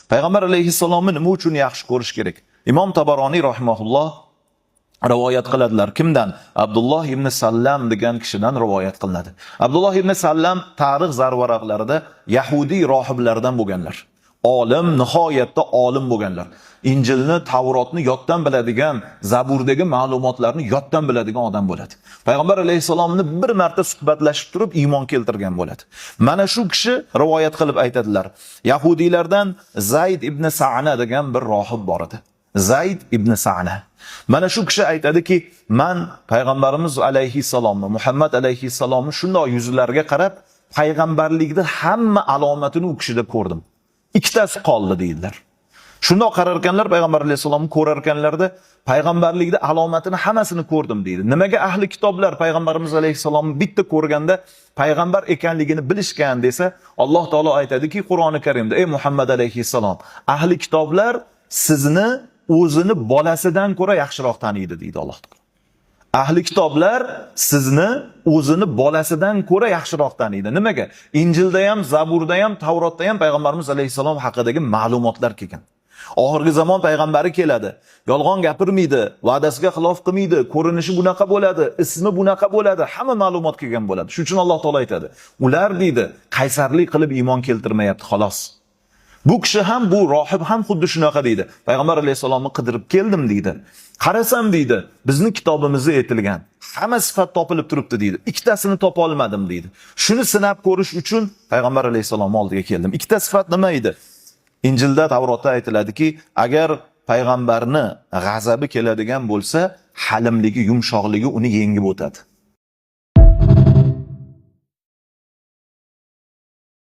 Payg'ambar alayhissalomni nima uchun yaxshi ko'rish kerak? Imom Tabaroniy rahimahulloh rivoyat qiladilar. Kimdan? Abdulloh ibn Sallam degan kishidan rivoyat qilinadi. Abdulloh ibn Sallam tarix zarvaraqlarida yahudiy rohiblardan bo'lganlar. Olim, nihoyatda olim bo'lganlar. Injilni, Tavrotni yoddan biladigan, Zaburdagi ma'lumotlarni yoddan biladigan odam bo'ladi. Payg'ambar alayhissalomni bir marta suhbatlashib turib iymon keltirgan bo'ladi. Mana shu kishi rivoyat qilib aytadilar. Yahudiylardan Zayd ibn Sa'na degan bir rohib bor edi. Zayd ibn Sa'na. Mana shu kishi aytadiki, man payg'ambarimiz alayhissalomni, Muhammad alayhissalomni shundoq yuzlariga qarab payg'ambarlikni hamma alomatini u kishida ko'rdim. Ikkitasi qoldi deydilar. Shundoq qarar ekanlar, payg'ambar alayhissalomni ko'rar ekanlarda payg'ambarlikni alomatini hammasini ko'rdim deydi. Nimaga ahli kitoblar payg'ambarimiz alayhissalomni bitta ko'rganda payg'ambar ekanligini bilishgan desa, Alloh taolo aytadiki Qur'oni Karimda: "Ey Muhammad alayhissalom, ahli kitoblar sizni o'zini bolasidan ko'ra yaxshiroq taniydi" deydi Alloh taolo. Ahli kitoblar sizni o'zini bolasidan ko'ra yaxshiroq taniydi. Nimaga? Injilda ham, Zaburda ham, Tavrotda ham payg'ambarimiz alayhissalom haqidagi ma'lumotlar kelgan. Oxirgi zamon payg'ambari keladi. Yolg'on gapirmaydi, va'dasiga xilof qilmaydi, ko'rinishi bunaqa bo'ladi, ismi bunaqa bo'ladi, hamma ma'lumot kelgan bo'ladi. Shuning uchun Alloh taolo aytadi: "Ular deydi, qaysarlik qilib iymon keltirmayapti, xolos." Bu kishi ham, bu rohib ham xuddi shunaqa deydi. Payg'ambar alayhissalomni qidirib keldim deydi. Qarasam deydi, bizni kitobimizda aytilgan hamma sifat topilib turibdi deydi. Ikkitasini topa olmadim deydi. Shuni sinab ko'rish uchun payg'ambar alayhissalomning oldiga keldim. Ikkita sifat nima edi? Injilda, Tavrotda aytiladiki, agar payg'ambarni g'azabi keladigan bo'lsa, halimligi, yumshoqligi uni yengib o'tadi.